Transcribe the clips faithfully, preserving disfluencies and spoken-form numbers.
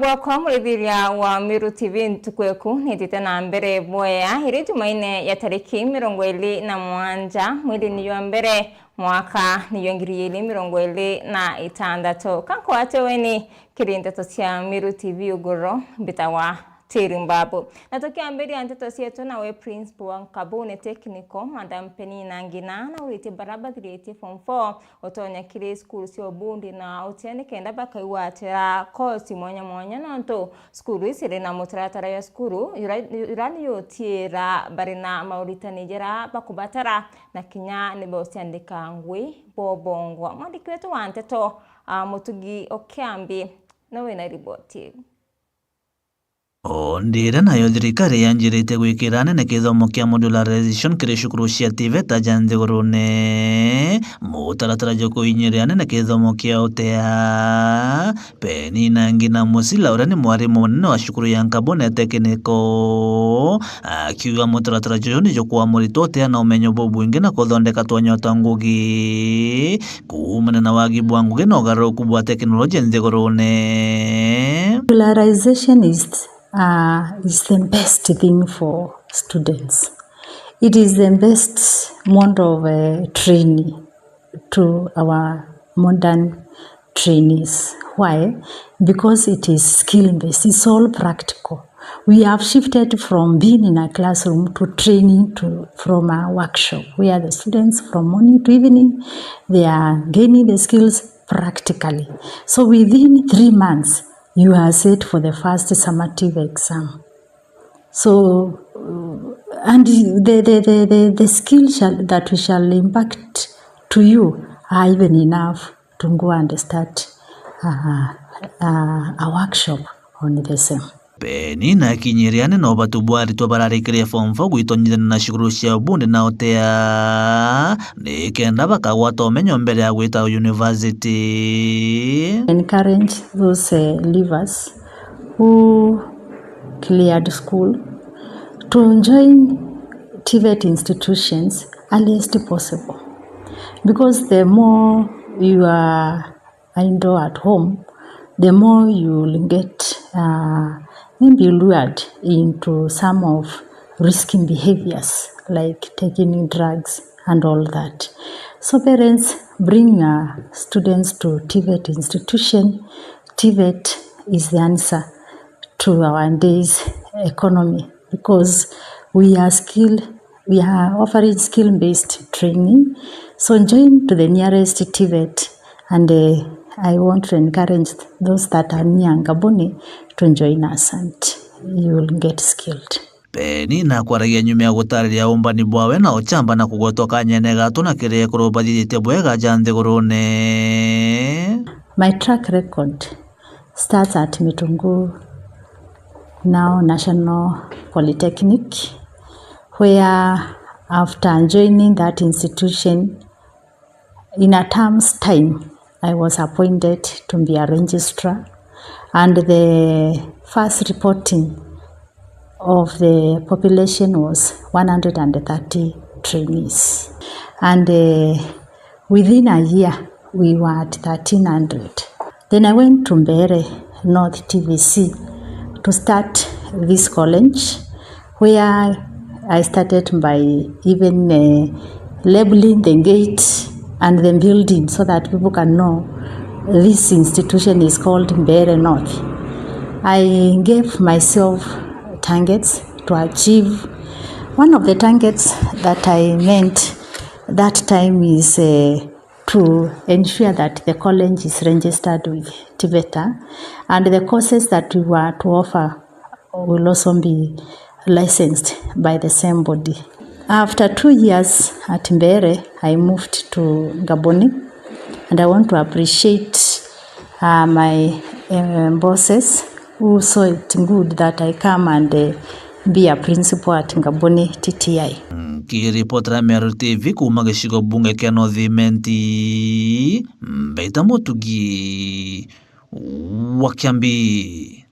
Gwakwa murithiria wa Miru T V, ntuku eku nitite na mbere bwea, iri Jumaine ya tariki mirongo iri na mugwanja, mweri ni jwa mbere, mwaka ni jwa ngiri ijiri mirongo iri na itantatu. Kankwate weni kiri ndeto cia Miru T V ugoro, mbitawa Tiri Mbabu. Na tukiambiria nteto cietu, nawe Principal wa Nkabune Technical, Madam Penina Ngina, nauritie bara bathiritie form four utonya kiri cukuru cia ubundi na utia nikenda bakaigwatira kosi mwanya mwanya, nontu cukuru ici iri na mutaratara ya cukuru jura, jura ni utiira bari na mauritani jara bakubatara, na kinya ni bociandika ngui bobongwa. Mwandiki wetu wa nteto, a, Mutugi Okiambi, nawe wina riboti iu. O ndire nayo thirikari yanjirite gwikira anene kithomo kia modularization kiri cukuru cia TVETA ja nthigurune. Mutaratara jwa kuinyiria anene kithomo kia utea. Penina Ngina Musila, uria ni mwarimu munene wa cukuru ya Nkabune Technical, akiuga mutaratara juju ni jukwa muritwa utea na umenyo bubwingi na kuthondeka twanya twa ngugi. Kuumana na wagi bwa ngugi na ugaruruku bwa teknoloji nthigurune. Modularization is, uh, is the best thing for students. It is the best mode of, uh, training to our modern trainees. Why? Because it is skill based, it's all practical. We have shifted from being in a classroom to training to, from a workshop where the students from morning to evening, they are gaining the skills practically. So within three months, you are set for the first summative exam. So, uh, and the, the, the, the, the skill shall, that we shall impact to you are even enough to go and start, uh, uh, a workshop on the same. Penina akinyiria anene ubatu bwa aritwa bararikirie form four gwitonyithania na cukuru cia ubundi na utea, nikenda bakagwata umenyo mbere ya gwita university. Encourage those, uh, leavers who cleared school to join TVET institutions earliest possible, because the more you are idle at home, the more you will get, uh, maybe lured into some of risky behaviors like taking drugs and all that. So parents, bring your students to TVET institution. TVET is the answer to our days economy, because we are skill, we are offering skill-based training. So join to the nearest TVET, and, uh, I want to encourage those that are near Ngabuni to join us, and you will get skilled. Penina akwaragia nyuma ya gutariria umbani bwawe na uchamba na kugwetwa kanyene gatu na kiri ekuru bathithitie bwega ja nthigurune. My track record starts at Mitungu, now National Polytechnic, where after joining that institution, in a term's time, I was appointed to be a registrar, and the first reporting of the population was one hundred and thirty trainees. And, uh, within a year, we were at thirteen hundred. Then I went to Mbeere North TVC to start this college, where I started by even, uh, labeling the gate and the building so that people can know this institution is called Mbeere North. I gave myself targets to achieve. One of the targets that I meant that time is, uh, to ensure that the college is registered with TVETA, and the courses that we were to offer will also be licensed by the same body. After two years at Mbeere, I moved to Ngabuni, and I want to appreciate, uh, my, uh, bosses who saw it good that I come and, uh, be a principal at Ngabuni T T I. Nkiripotera Meru TV kuuma gicigo bunge kia North Imenti, mbaita Mutugi wa Kiambi.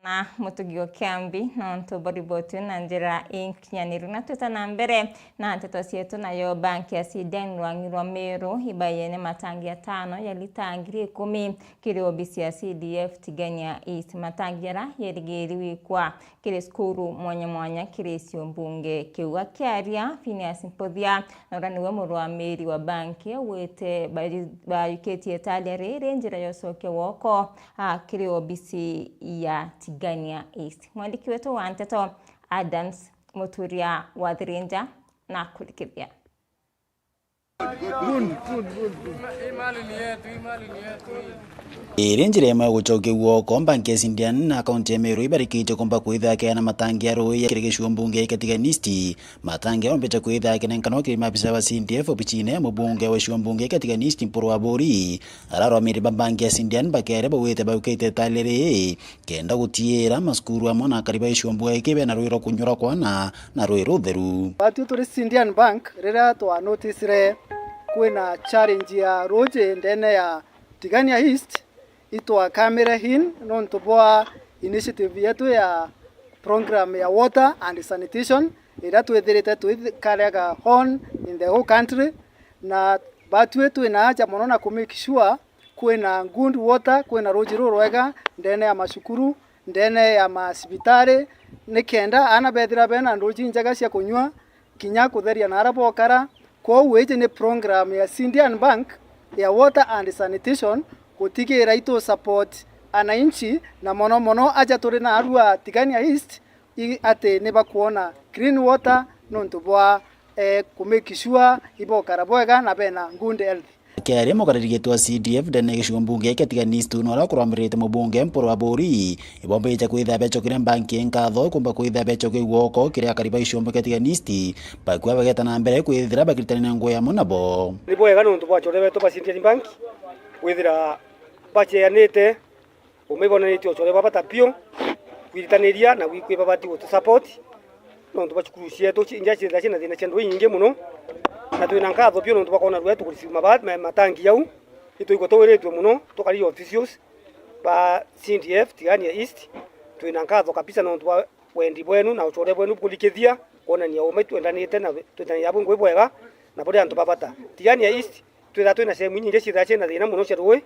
Na Mutugi o Kiambi, nontu bwa riboti na njira inkinyaniru. Na twita na mbere na nteto cietu, nayo banki ya Cindian rwangi rwa Meru ibaiyene matangi atano ya lita ngiri ikumi kiri obisi ya C D F Tigania East. Matangi ara yerigiri wikwa kiri cukuru mwanya mwanya kiri gicigo mbunge kiu. Akiaria, Phineas Mputhia, na uria niwe murwamiri wa banki, augite bari-, bayukitie italia riri njira ya ucokia gwoko, a, kiri obisi ya Tigania East. Mwandiki wetu wa nteto Adams Muturia wa Thirinja na kurikithia. Iri njira imwe ya gucokia gwoko, banki ya Cindian na kaunti ya Meru ibarikitie kumba kwithira keana matangi ya rui kiri gicigo mbunge kia Tigania East. Matangi ombite kwithira kenenkanwa kiri maabisa ba C D F obicine ya mubunge wa gicigo mbunge kia Tigania East Mpuru wa Buri. Ararwamiri ba banki ya Cindian bakere baugite baukite itali riri kenda gutiira macukuru amwe na akari ba gicigo mbunge giki bena rui rwa kunyua rwa kwana na rui rutheru. Batwi turi Cindian Bank, riria twanoticire kwina challenge ya ruji ndene ya Tigania East, itwakamire in nontu bwa initiative yetu ya program ya water and sanitation, iria twithirite twikariaga on in the whole country, na batwi twina aja mono na ku make sure kwina good water, kwina ruji rurwega ndene ya macukuru, ndene ya macibitari, nikenda aana bethira bena nduji njega cia kunyua, kinya kutheria na aria bokara. Kwou iji ni program ya Cindian Bank ya water and sanitation, gutigira itu support ananchi, na mono mono aja turi na arua Tigania East, i-, ati ni bakwona clean water nontu bwa, eh, ku make sure ibokara bwega na bena good health. Kiaria mukariri wa C D F ndene ya gicigo mbunge kia Tigania East, na uria ukurwamirite mubunge Mpuru wa Buri, ibombite kwithira becokire banki nkatho, kumba kwithira becokire gwoko kiri akari ba gicigo mbunge kia Tigania East, bakua bageta na mbere kwithira bakiritania na ngugi amwe nabo. Ni bwega nontu bwa achore betu ba Cindian Bank kwithira bacheanite Ume ibonanitie ucore bwa bata biu, kwiritaniria na gwi-, kwi babati gutu support, nontu bwa cukuru cietu ci-, iria ciithira ciina thina cia ndui inyingi mono, na twina nkatho biu nontu bwa kwona rua tukureceive maba-, ma-, matangi jau. Itwigua twiritue mono, tukari officials ba C D F Tigania East, twina nkatho kabisa nontu bwa wendi bwenu na ucore bwenu bukurikithia, kwonania ume twendanite na twitanira bwi ngugi bwega na buri antu ba bata. Tigania East, twithaa twina sehemu inyingi ciithaa ciina thina mono cia rui,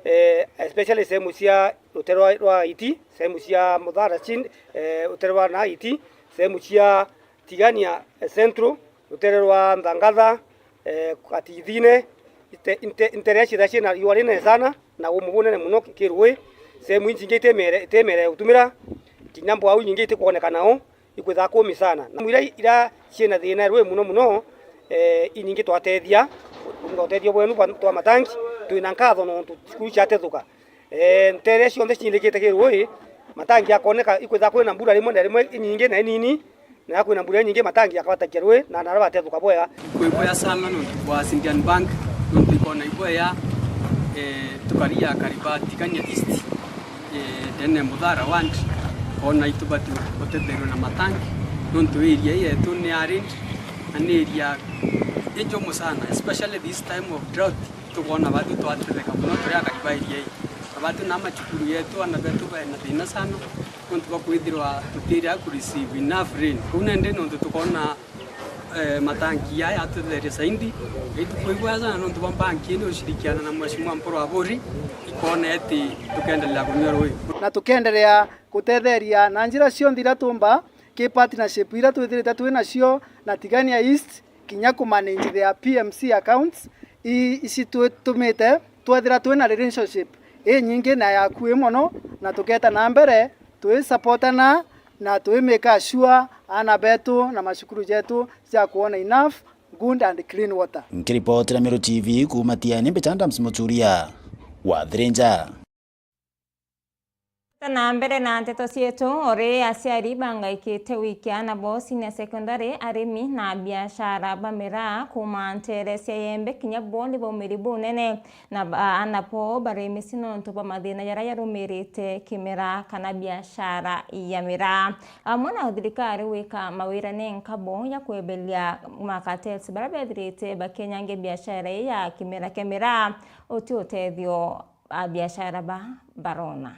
eh, especially sehemu cia rutere rwa, rwa Iti, sehemu cia Muthara Chin-, eh, rutere rwa na Iti, sehemu cia Tigania, eh, Central, rutere rwa Nthangatha, eh, Katithine, inte-, inte-, ntere ciithaa ciina riua rinene sana na umu bunene mono ki-, kirui. Sehemu incingi itimere, itimere ya gutumira, kinya mbwau inyingi itikwonekana o. Ikwithaa kumi sana. Na iria, iria ciina thina rui mono mono, eh, inyingi twatethia, na utethio bwenu bwa, twa matangi, twina nkatho nontu cukuru ciatethuka. Eh, ntere cionthe cinyirikite kirui, matangi akoneka, ikwithaa kwina mbura rimwe na rimwe inyingi na inini, na kwina mbura inyingi matangi akabatakia rui, na nara batethuka bwega. Kwibwea sana nontu bwa Cindian Bank, nontu ikona ibwea, eh, tukaria akari ba Tigania East. Eh, ndene Muthara ward, koona itubati gutetherua na matangi, nontu area ii yetu ni arid, na ni area injumu sana, especially this time of drought, tukoona batu twatetheka mono turi akari ba area ii. Na batu na macukuru yetu, aana betu bena thina sana, nontu bwa kwithirwa tutiri a kureceive enough rain. Kuu nende nontu tukoona eh, matangi aya atutheria zaidi. Itukwigua sana nontu bwa banki ino ushirikiana na Mheshimiwa Mpuru Aburi, ikona eti tukendelea kunyua rui. Na tukendelea gutetheria na njira cionthe iria tumba, ki partnership iria twithirite twi nacio na Tigania East, kinya ku manage their P M C accounts, i-, ici twitumite twethira twina relationship inyingi na ya akui mono, na tuketa na mbere twisupportana na twi make sure aana betu na macukuru jetu cia kuona enough, good and clean water. Nkiripotera Meru T V kuuma Tiani, mbicha Adams Muturia wa Thirinja. Tana mbere na nteto cietu, ori aciari bangaikite wiki aana bo senior secondary, arimi na biashara ba miraa kuuma ntere cia Yembe kinya bo ni baumiri bunene. Na ba-, aana bo bari misi nontu bwa mathina jaria jarumirite kimera kana biashara ya miraa. Amwe na thirikari gwika mawira ni nkabo ya kweberia makartels baria bethirite bakinyangia biashara ii ya kimera kia miraa, uti utethio a biashara ba barona.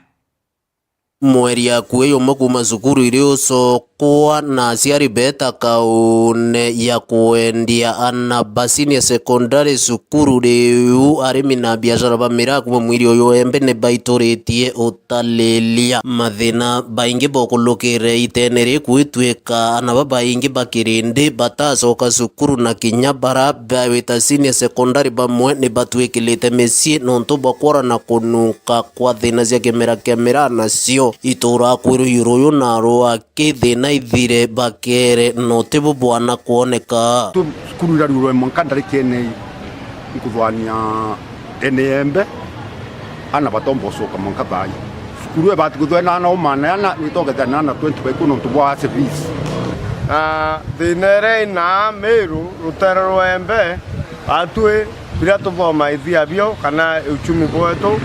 Mweri akui yumwe kuuma cukuru iri ucokwa na aciari beeta kaune ya kwendia ana ba senior secondary cukuru, riu arimi na biashara ba miraa kuuma mwiri uyu embe ni baituritie utalilia. Mathina baingi bokulukire itene riu gwituika ana babaingi ba kirindi batacoka cukuru, na kinya bara bawita senior secondary bamwe ni batwikilite micii nontu bwa kwora na kunuka kwa thina cia kimera kia miraa nacio. Itura kwirwa iuru uyu na rwa ki thina ithire bakere na uti bu bwana kwoneka. Tu cukuru irarurwe mwanka ndarikene nkuthwania ene embe, ana batomba ucoka mwanka thaai. Cukuru ibati kuthwa na ana uma na ana, nitogethania na ana twenty baikuna untu bwa service. Na thina iria ina Miru, rutere rwa embe, batwi biria tuthomaithia bio kana uchumi bwetu,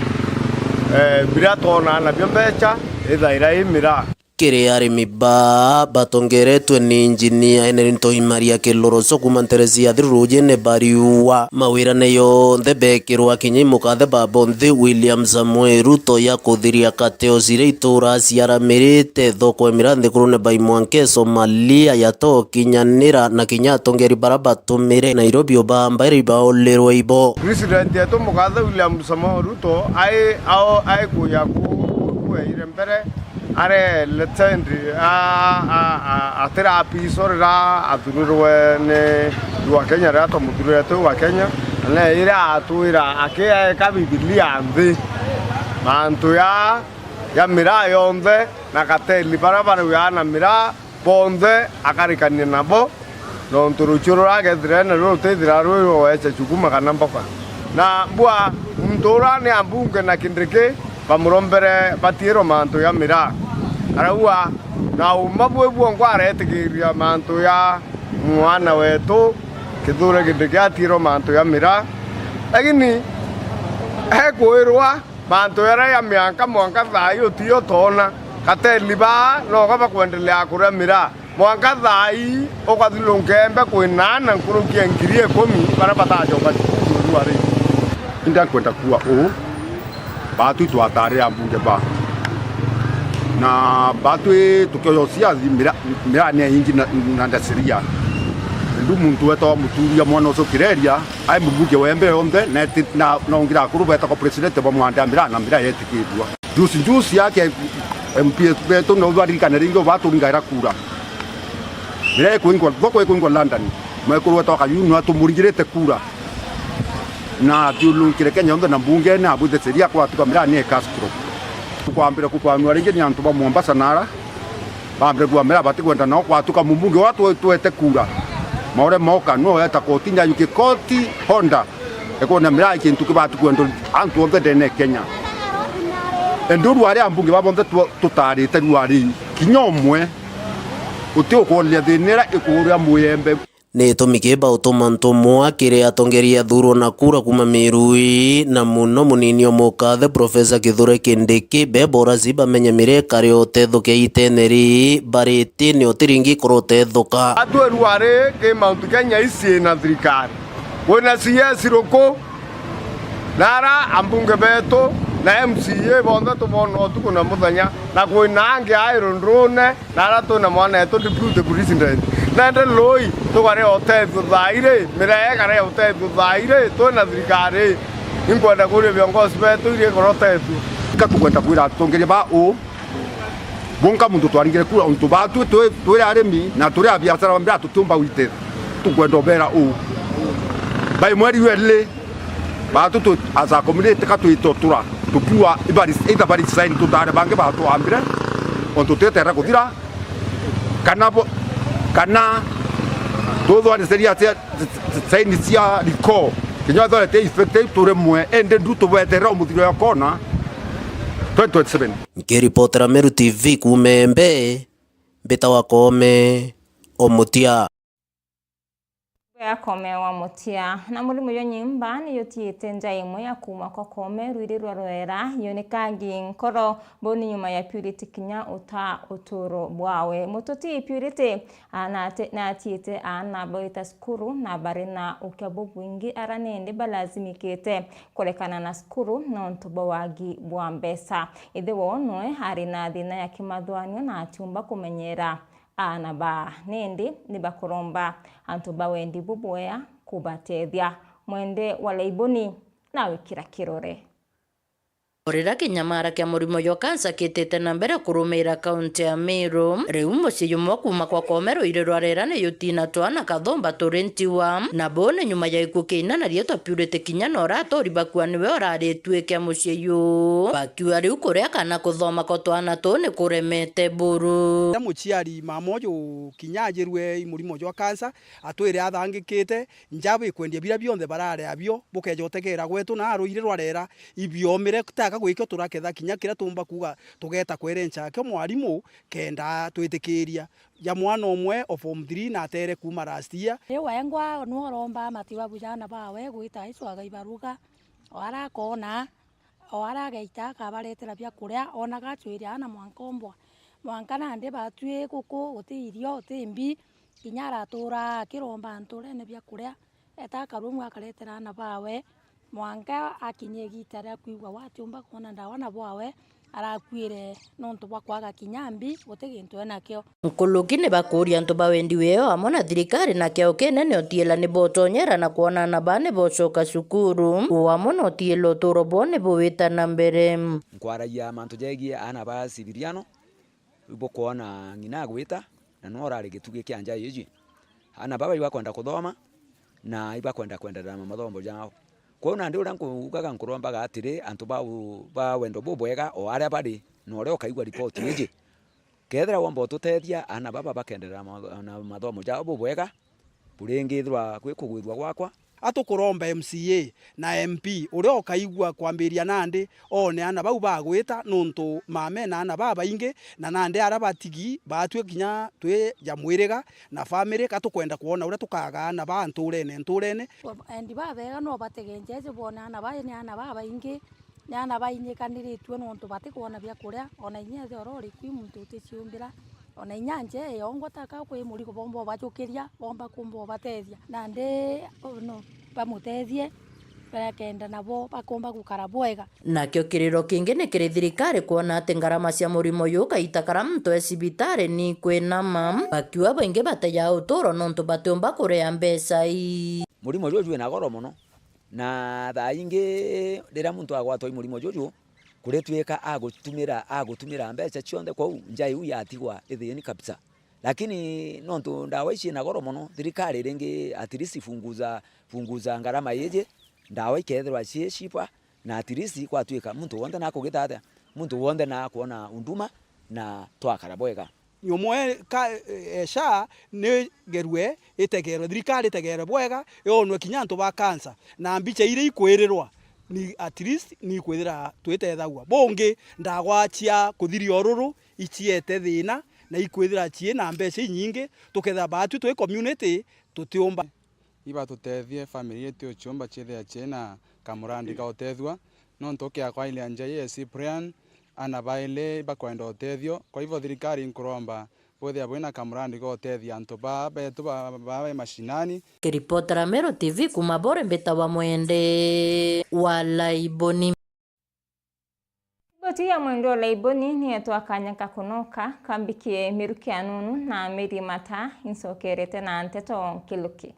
eh, biria twonaa nabio mbeca, ithaira i miraa. Kiri arimi baa batongeretwe ni injinia Henry Ntoimaria Kiloroso kuuma nteresi ya Thiru Rujine bariua mawirane yonthe bekirwa kinya imukathe babo nthi William Samoei Ruto ya kuthiria kateo ciria itura ciaramirite thoko ya miraa nthigurune bai mwanka Somalia yato kinyanira na kinya atongeri bara batumire Nairobi ubamba iri baulirwe ibo. President yetu mukathe William Samoei Ruto ai, ao, ai kuya ku, ku, kueire mbere, are legend, a, a, a, atira apiso rira athurirwe ni wa Kenya, rira twamuthurire twi wa Kenya, na neire atwira akiaeka Bibilia nthi mantu ya, ya miraa yonthe na kateli bara bari na miraa bonthe akarikania nabo, nontu rucio ruria agethira naruo rutithira rwi rwa gwecha chukuma kana mboka. Na mbua muntu uria ni ambunge na Kindiki bamurombere batiirwe mantu ya miraa. Arauga, na uma bwi bwongwa aretikiria mantu ya mwana wetu Kithure Kindiki atiirwe mantu ya miraa. Lakini ekwirwa mantu jaria ja mianka mwanka thaa ii utio toona. Kateli baa noga bakwendelea kuria miraa. Mwanka thaa ii ukathilunka embe kwina ana nkuruki ya ngiri ikumi baria batacoka cukuru rua ri. Indi nkwenda kuuga uu, baatwi twataarire ambunge ba. Na baatwi tukioya uciathi mira-, miraa ni ingi na, na ndasiria. Ndu muntu wetawa Muturia mwana ucio Kireria, ai mubunge wa embe yonthe, na eti-, na, na ungi akuru betagwa president bamwandamira na miraa yetikirua. Juzi, juzi yake M P S betu no baririkane ringi ubatung'aira kura. Miraa ikwingwa, thoko ikwingwa London. Mwekuru wetawa Kayuni atumuringirite kura. Na athiurunkire Kenya yonthe na mbungene abwite sheria kwatuka miraa ni Castro. Tukwambira kukwanua ringi ni antu ba Mombasa nara. Bambire kuuga miraa batikwenda nao kwatuka mumbunge wa twe-, twete kura. Maore moka, no eta kotini ayukie koti honda. Ekwona miraa i kintu kibati kwendwa antu onthe ndene ya Kenya. Indi rwari ambunge baba onthe twa-, tutarite rwari kinya umwe uti ukwoneria thina iria ikuuria muyembe. Ni gitumi ki bautuma ntumwa kiri atongeria athurwa na kura kuuma Miru ii, na muno munini o mukathe Profesa Kithure Kindiki, bebora ci bamenye mirekare utethukia itene ri bariti ni utiringi kura utethuka. Atwirwa ri ki Mount Kenya icii na thirikari. Kwina C S ruku, na ara ambunge betu na M C A bonthe tubona utuku na muthenya, na kwina angi a irundune, na ara twina mwana wetu deputy president. Nende lui, tukarea utethio thaa iri, miraa ikarea utethio thaa iri, twina thirikari. Inkwenda kuria viongozi betu iri ikora utethio. Ka tukwenda kwira atongeria ba uu, bonka muntu twaringire kura untu baatwi twi, twiri arimi na turi a biashara ba miraa tutiumba gwite. Tukwenda ubera uu. Bai mweri weli, baatwi twi, as a community ka twitotura, tukiwa ibari, either bari sign tutare bangi batwambire, untu twitera kuthira, kana bo, kana tuthwani sheria cia saini cia riko, kinya wethirwa iti effective, turemwe, indi ndu tubeterera umuthiro ya kona twenty twenty-seven. Nkiripotera Meru T V kuuma Embe, mbitawa Koome Omutia. Akome wa mutia. Na murimo jwa nyimba ni jutiite nja imwe ya kuuma kwa koome rwiri rwa rwera, yonikangi nkoro, buu ni nyuma ya Purity kinya uta uturo bwawe. Mututi Purity, a, nate-, natiite aana bawita cukuru na bari na ukia bubwingi, ara nindi balazimikite kurekana na cukuru nontu bwa wagi bwa mbeca. Ithe woo noe ari na thina ya kimathwanio na atiumba kumenyera aana baa, nindi ni bakuromba antu ba wendi bubwea kubatethia. Mwende wa Laiboni nawe kira kirore. O riria kinyamara kia murimo jwa kansa kitite na mbere kurumiira kaunti ya Meru, riu mucii jumwe kuuma kwa koome rwiri rwa rera ni jutina twana kathomba turi ntiwa, na buu ni nyuma ya gikuu kia ina na riitwa Purity kinya na uria atori bakua niwe urari itwike mucii juu. Bakiuga riu kuria kana kuthoma kwa twana tuu ni kuremete buru. Riria muciari mama uju kinya ajirue i murimo jwa kansa, atwire athangikite, nja bikwendia biria bionthe barari abio, bukeja utegera gwetu na rwiri rwa rera, ibiomire taka gwikio turaketha kinya kiria tumba kuuga tugeta kwerenca akio mwarimu, kenda twitikiria. Ja mwana umwe o form three na atere kuuma last year. Riu wengwa nwe uromba matibabu ja aana bawe gwita Jesu agaibaruga, o ara akoona, o ara ageita akabaretera bia kuria, onaga acwiria aana mwanka ombwa. Mwanka nandi batwi guku, guti irio, guti mbi, kinya aratura akiromba nturene bia kuria, eta akarumwa akaretera aana bawe, mwanka akinya igita ria kwigua we atiumba kwona ndawa na bwawe, arakuire nontu bwa kwaga kinya mbi, guti gintu enakio. Nkuruki ni bakuuria antu ba wendi weo amwe na thirikari na kiao kinene utiila ni botonyera na kwona aana baa ni bocoka cukuru, uu amwe na utiila uturo bwao ni buwita na mbere. Nkwaragia mantu jegie aana ba civiliano, ibukwona ng'ina agwita, na nwe urari gitugi kia nja iji. Aana baba ibakwenda kuthoma, na ibakwenda kwenderera na mathomo jao. Kwou nandi uria nkuugaga nkurombaga atiri, antu ba u-, ba wendo bubwega o aria bari, na uria ukaigua ripoti iji, kethira womba ututethia, aana baba bakenderera ma-, na mathomo jao bubwega, buringithirwa gwi kugwithua gwakwa. Atukuromba M C A na M P uria ukaigua kwambiria nandi, oone aana bau bagwita, nontu mama ena aana babaingi, na nandi aria batigi batwi kinya twi ja mwiriga na family, ka tukwenda kwona uria tukaga aana baa nturene nturene. Endi babega no batege njeje bone aana baa ni aana babaingi, ni aana bainyikaniritue nontu batikwona bia kuria, ona inya ethira uri kwi muntu uticiumbira, ona inya nje yongwa taka kwi murigo bomba ubajukiria, bomba kumba ubatethia. Nandi, oh no, bamutethie, bakenda nabo bakomba gukara bwega. Nakio kiriro kingi ni kiri thirikari kwona ati ngarama cia murimo juu kaita karia muntu e cibitari ni ikwinama, bakiuga baingi batejaga uturo nontu batiumba kuria mbeca ii. Murimo juju wina goro mono, na thaa ingi riria muntu agwatwa i murimo juju, kuritwika agutumira, agutumira mbeca cionthe kwou, nja iu yatigwa ithiini kabisa. Lakini nontu ndawa ici ina goro mono, thirikari ringi at least punguza, punguza ngarama iji, ndawa ikethirwa cii cheaper, na at least gwatwika muntu wonthe nakugita atia, muntu wonthe nakwona huduma na twakara bwega. Nyomo e-, ka-, e-, e-, SHA ni gerue itegerwe, thirikari itegerwe bwega, yonwe kinya antu ba cancer, na mbicha iria ikwirirwa, ni at least ni ikwithira twitethagua. Bungi, ndawa cia kuthiria ururu iciete thina, na ikwithira cii na mbeca inyingi, tukethira baatwi twi community tutiumba. Ibatutethie family yetu uciumba ciithia ciina kamurandi ga utethua, nontu ukiakwa ile njai e Cyprian, ana baili bakwenda utethio. Kwa hivyo thirikari nkuromba bwithia bwina kamurandi ga utethia antu baa betu ba-, baa be mashinani. Kiripotera Meru T V kuuma Bore, mbitawa Mwende wa Laiboni. Riboti ya Mwende wa Laiboni ni yetu akanya ka kunoka, kambikie miruki ya nunu na miri mata, incokerete na nteto nkiluki.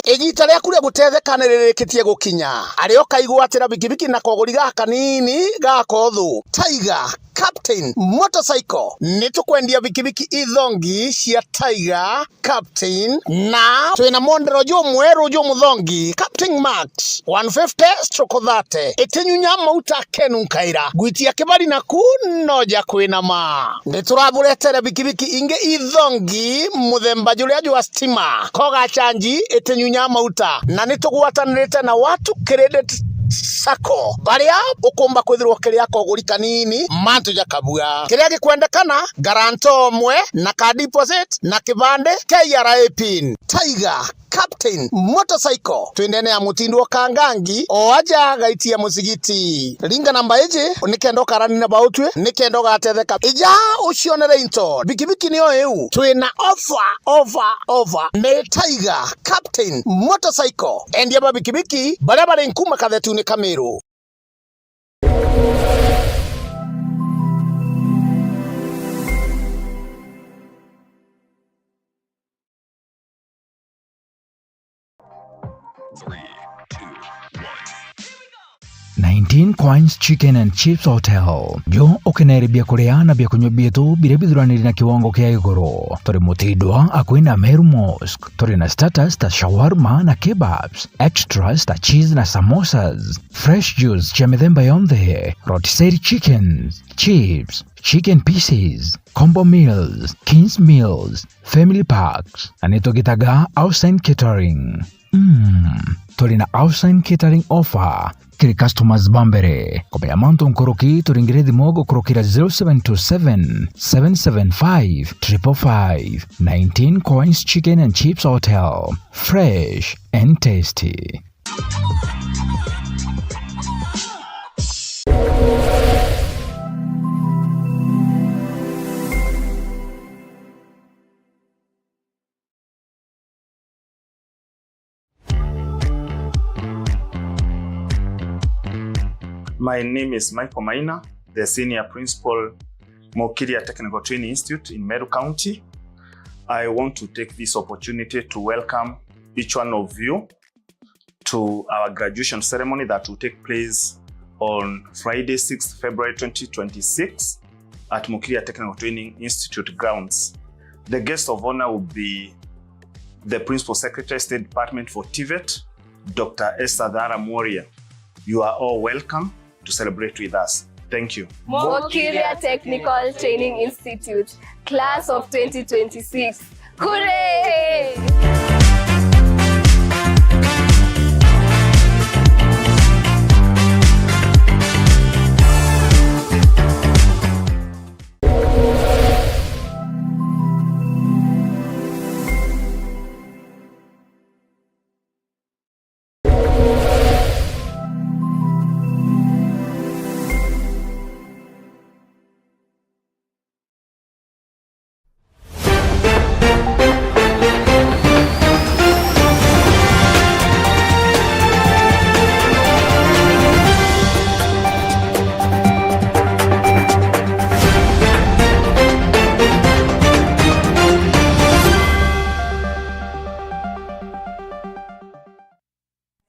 Igita riaku ria gutetheka ni ririkitie gukinya. Ario kaigwatira bikibiki na koguri gaka kanini ga kothu. Tiger Captain Motorcycle. Ni tukwendia bikibiki ithongi cia Tiger Captain, na twina mondero jumweru jumuthongi, Captain Max one fifty stroke thirty. Itinyunya mauta kenu nkaira. Gwitia kibari naku no ja kwinama. Ni turaburetere bikibiki ingi ithongi muthemba juria jwa stima. Koga chanji itinyunya mauta. Na ni tugwatanirite na Watu Credit Sacco, baria ukumba kwithirwa ukiria koguri kanini mantu jakabua. Kiria gikwendekana, guarantor umwe na ka deposit na kibande, K R A pin. Tiger Captain Motorcycle, twindene ya mutindo wa Kangangi, o aja gaiti ya musigiti. Ringa namba iji nikenda ukarani na bautwi, nikenda ugatetheka. Ija ucionere into. Bikibiki niyo iu. Twina offer, offer, offer. Ni Tiger Captain Motorcycle. Endia ba bikibiki baria bari nkuma kathetune ka Miru. Three, two, one. Nineteen Coins Chicken and Chips Hotel. Jo ukenere bia kuria na bia kunywa bietu biria bithuraniri na kiwango kia iguru. Turi Mutindwa, akui na Meru Mosque. Turi na starters ta shawarma na kebabs, extras ta cheese na samosas, fresh juice cia mithemba yonthe, rotisserie chickens, chips, chicken pieces, combo meals, kings meals, family packs, na nitugitaga Outside Catering. Mm, turi na Outside Catering offer kiri customers ba mbere. Kumenya mantu nkuruki, turingire thimu gukurukira zero seven two seven, seven seven five, triple five. Nineteen Coins Chicken and Chips Hotel. Fresh and tasty. My name is Michael Maina, the Senior Principal, Mokiria Technical Training Institute in Meru County. I want to take this opportunity to welcome each one of you to our graduation ceremony that will take place on Friday, sixth February twenty twenty-six at Mokiria Technical Training Institute grounds. The guest of honor will be the Principal Secretary, State Department for TVET, Doctor Esther Thara Mworia. You are all welcome to celebrate with us. Thank you. Mokiria Technical Training Institute, class of twenty twenty-six. Hooray!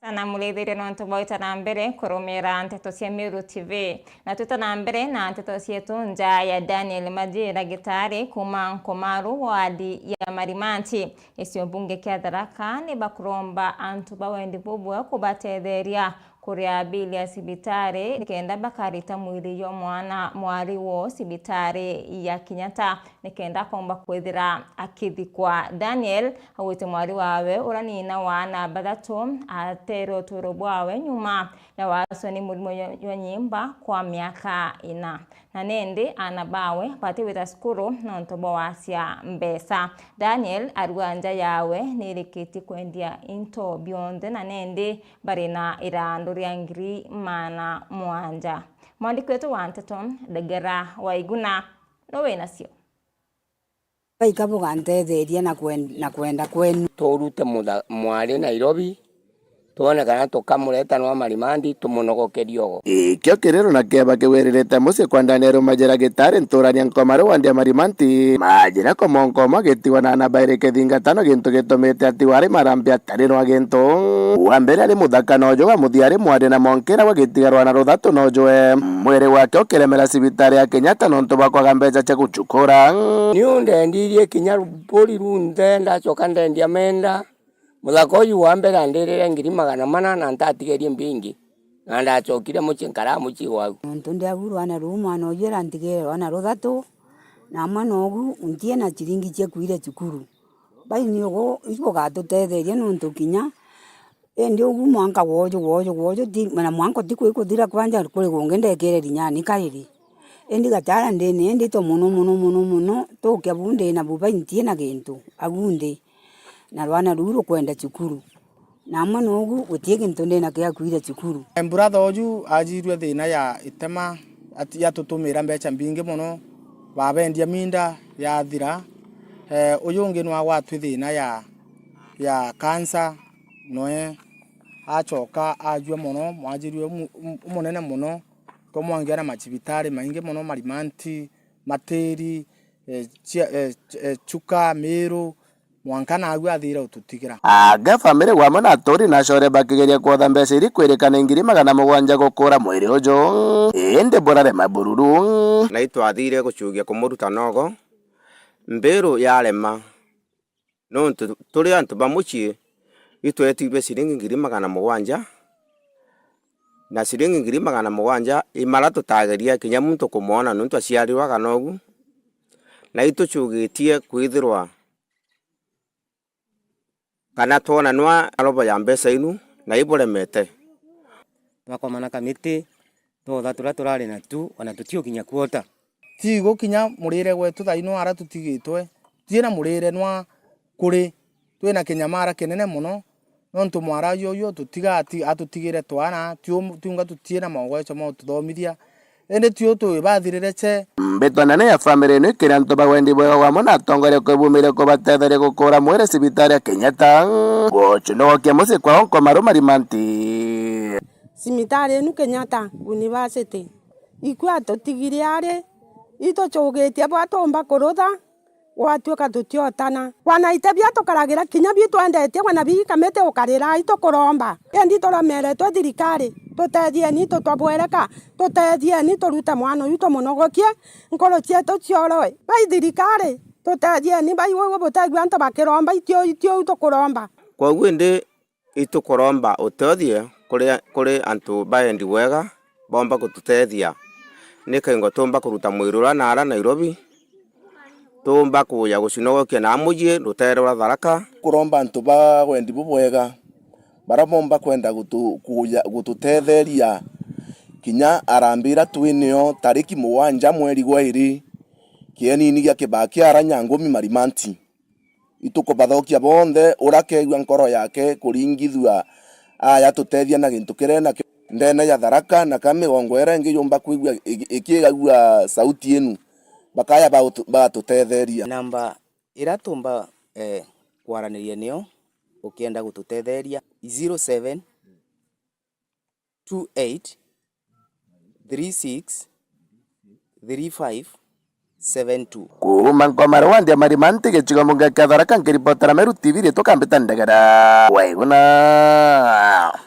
Sana murithirie nontu bwaita na mbere kurumira nteto cia Meru T V. Na twita na mbere na nteto cietu, nja ya Daniel Majira Gitari kuma Nkomaru, wadi ya Marimanti, gicigo mbunge kia Tharaka, ni bakuromba antu ba wendi bubwe kubatetheria kuria bili ya cibitari, nikenda bakarita mwiri jwa mwana mwari wo cibitari ya Kenyatta, nikenda akomba kwithira akithikwa. Daniel augite mwari wawe uria ni ina wa aana bathatu atere uturo bwawe nyuma ya waaswa ni murimo jwa, jwa nyimba kwa miaka ina, na nindi aana bawe batiwita cukuru nontu bwa wasia mbeca. Daniel arua nja yawe nirikitie kwendia into bionthe, na nindi bari na irandu ria ngiri maana mwanja. Mwandiki wetu wa nteto, Ndegera Waiguna, no winacio. Baika bugantetheria na kwen-, na kwenda kwenu. Turute mutha-, mwari Nairobi, twone kana tukamureta nwa Marimanti, tumunogokerie ogo. Ikio kiriro na kieba kiu eririte mucii kwa Daniel Majira Gitari, nturania Nkomaru wandi ya Marimanti. Majira komonkomo agitigwa na ana bairi kithingatano, gintu gitumite atigwa ari marambi atari nwa gintu. Wa mbere ari muthaka nojo, wa muthia ari mwari, na mwankira gwagitiga rwana ruthatu nojwe. Mwiri wake ukiremera cibitari ya Kenyatta nontu bwa kwaga mbeca cia gucukura. Niu ndendirie kinya mburi runthe, ndacoka ndendia menda. Muthaka uju wa mbere andirire ngiri magana mana na ntatigerie mbingi, na ndacokire mucii nkaraa mucii gwau. Nontu ndiagu rwana ruu, mwana uju arantigire rwana ruthatu, na amwe nogu ntie na ciringi cia kwira cukuru. Baini ugu ibugatutetheria nontu kinya indi ugu mwanka gwoju, gwoju, gwoju, ti, na mwanka ti kwikuthira kwanja kuri gungi ndekire rinyani kairi. Indi gatara ndini, indi to mono, mono, mono, mono, tukia bu ndina bu baintie na gintu, agu ndi. Na rwana ruu rukwenda cukuru. Na amwe nogu guti gintu ndina kia kwira cukuru. Brother uju ajirue thina ya itema, ati-, yatutumira mbeca mbingi mono, babendia minda yathira. Eh, uyu ungi nwagwatwi thina ya, ya cancer, noe acoka ajua mono, mwajirue umu-, um-, umunene mono, twamwangia na macibitari maingi mono, Marimanti, Matiri, eh, cia-, eh, eh, Chuka, Miru, mwanka naagu athire ututigira. Anga family wamwe na aturi na acore bakigeria kwotha mbeca iri kwirikana ngiri magana mugwanja gukura mwiri uju, indi burarema bururu. Na itwathire gucugia kumuruta nogo, mbiru yarema. Nontu turi antu ba mucii, itwetirue ciringi ngiri magana mugwanja, na ciringi ngiri magana mugwanja imara tutageria kinya muntu kumwona nontu aciarirwe aganogu, na itucugitie kwithirwa kana twona nwa robo ya mbeca inu na iburemete. Twakomana kamiti, twotha turia turari natu, ona tutiukinya kuota. Ti gukinya murire gwetu thaino ara tutigitwe, tutina murire nwa kuri, twina kinyamara kinene mono, nontu mwara uyu uyu tutiga ati-, atutigire twana, tiu-, tiunga tutina maugweco ma ututhomithia, indi tiu twibathirire ce. Mbitwa nene ya family ino ikiri antu ba wendi bwega wamwe na atongoria kwibumiria kubatetheria gukura mwiri cibitari ya Kenyatta, gucunogokia mucii kwao Nkomaru Marimanti. Cibitari inu Kenyatta University, ikua tutigire ari, itucugitie bwa tumba kurutha, gwatuika tutiotana. Wana ite bia tukaragira kinya bi twendetie, wana bi kamiti ukarira, itukuromba. Indi turemeretwe thirikari, tutethieni, tutwabwereka, tutethieni, turute mwana uyu tumunogokie, nkuru cietu cioroe. Bai thirikari, tutethieni, bai uu butegua antu bakiromba, itio, itio tukuromba. Kwoguo indi itukuromba utethio kuri, kuri antu baendi wega, bomba gututethia. Ni kaingo tumba kuruta mwiri uria naara Nairobi, tumba kuja gucinogokia na mucii rutere rwa Tharaka. Kuromba antu ba wendi bubwega, bara bomba kwenda gutu-, kuja gututetheria kinya arambira twinio tariki mugwanja mweri gwa iri, kienini gia kibaa kia ara Nyangumi Marimanti. Itukubathokia bonthe, ura keegua nkoro yake kuringithua, aya tutethia na gintu kiria enakio ndene ya Tharaka, na ka migongo iria ingi yumba kwigua iki-, ikigagua sauti inu, bakaya bautu-, batutetheria. Namba iria tumba, eh, kwaraniria nio ukienda gututetheria, zero seven two eight three six three five seven two. Kuuma Nkomaru wandi ya Marimanti, gicigo mbunge kia Tharaka, nkiripotera Meru T V, riitwa Kambita Ndegera. Waiguna.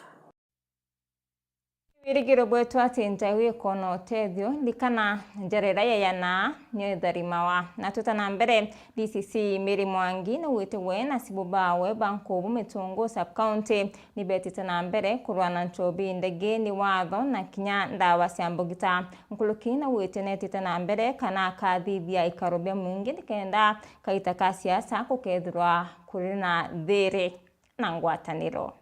Wirigiro bwetu ati ntai wikona utethio, ndikana njara iria yeyanaa nio itharimawa. Na twita na mbere, D C C Mary Mwangi naugite we na cibu bawe ba Nkubu Mitungu Sub County ni betite na mbere kurwa na nchobi ndege ni watho na kinya ndawa cia mbugita. Nkuruki naugite netite na mbere kana akathithia ikaro bia mwingi nikenda kaita ka siasa gukethirwa kuri na thiri na ngwataniro.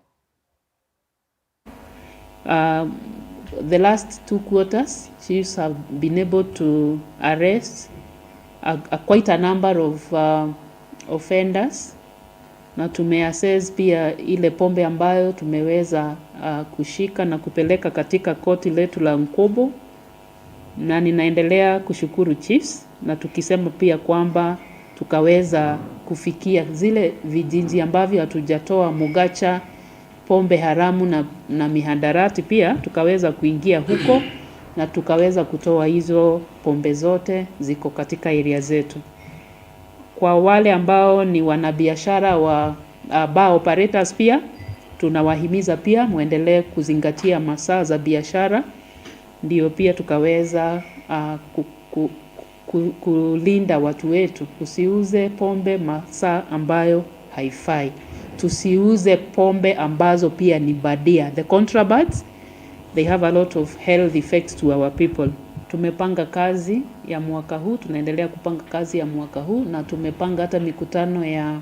Uh, the last two quarters, chiefs have been able to arrest a, a quite a number of, uh, offenders, na tumeassess pia ile pombe ambayo tumeweza, uh, kushika na kupeleka katika koti letu la Nkubu. Na ninaendelea kushukuru chiefs, na tukisema pia kwamba tukaweza kufikia zile vijiji ambavyo hatujatoa mugacha, pombe haramu na, na mihadarati pia, tukaweza kuingia huko na tukaweza kutoa hizo pombe zote ziko katika area zetu. Kwa wale ambao ni wanabiashara wa, uh, bar operators pia, tunawahimiza pia muendelee kuzingatia masaa za biashara, ndio pia tukaweza, uh, ku-, ku-, ku-, kulinda watu wetu. Usiuze pombe masaa ambayo haifai. Tusiuze pombe ambazo pia ni badia. The contrabands, they have a lot of health effects to our people. Tumepanga kazi ya mwaka huu, tunaendelea kupanga kazi ya mwaka huu, na tumepanga hata mikutano ya,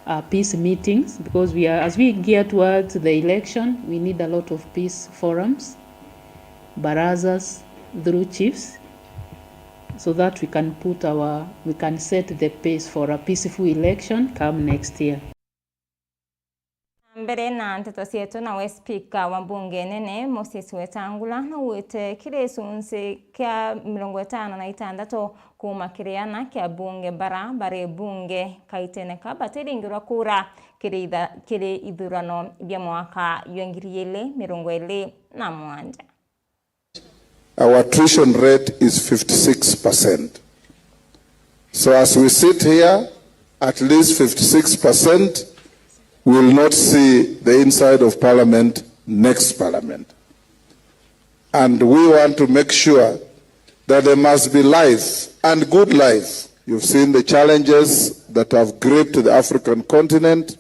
uh, peace meetings, because we are, as we gear towards the election, we need a lot of peace forums, barazas through chiefs, so that we can put our, we can set the pace for a peaceful election come next year. Na mbere na nteto cietu, nawe spika wa mbunge nene Moses Wetangula naugite kiri gicunci kia mirongo itano na itantatu kuuma kiri ana kia bunge bara bari bunge kaitene ka batiringirwa kura kiri itha-, kiri ithurano bia mwaka jwa ngiri ili mirongo ili na mugwanja. Our attrition rate is fifty-six percent. So as we sit here, at least fifty-six percent will not see the inside of parliament next parliament. And we want to make sure that there must be life and good life. You've seen the challenges that have gripped the African continent.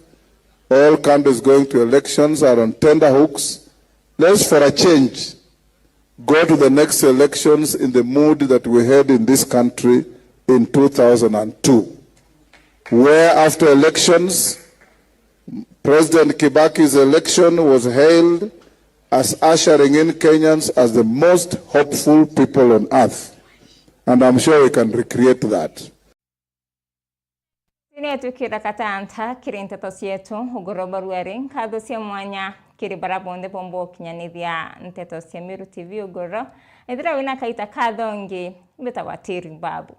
All countries going to elections are on tenterhooks. Let's, for a change, go to the next elections in the mood that we had in this country in two thousand and two, where after elections, President Kibaki's election was hailed as ushering in Kenyans as the most hopeful people on earth. And I'm sure we can recreate that. Ii ni twikira katanta kiri nteto cietu ugoro baruari. Nkatho cia mwanya kiri bara bonthe bomba ukinyanithia nteto cia Meru T V ugoro. Ethira wina kaita kathongi, mbitagwa Tiri Babu.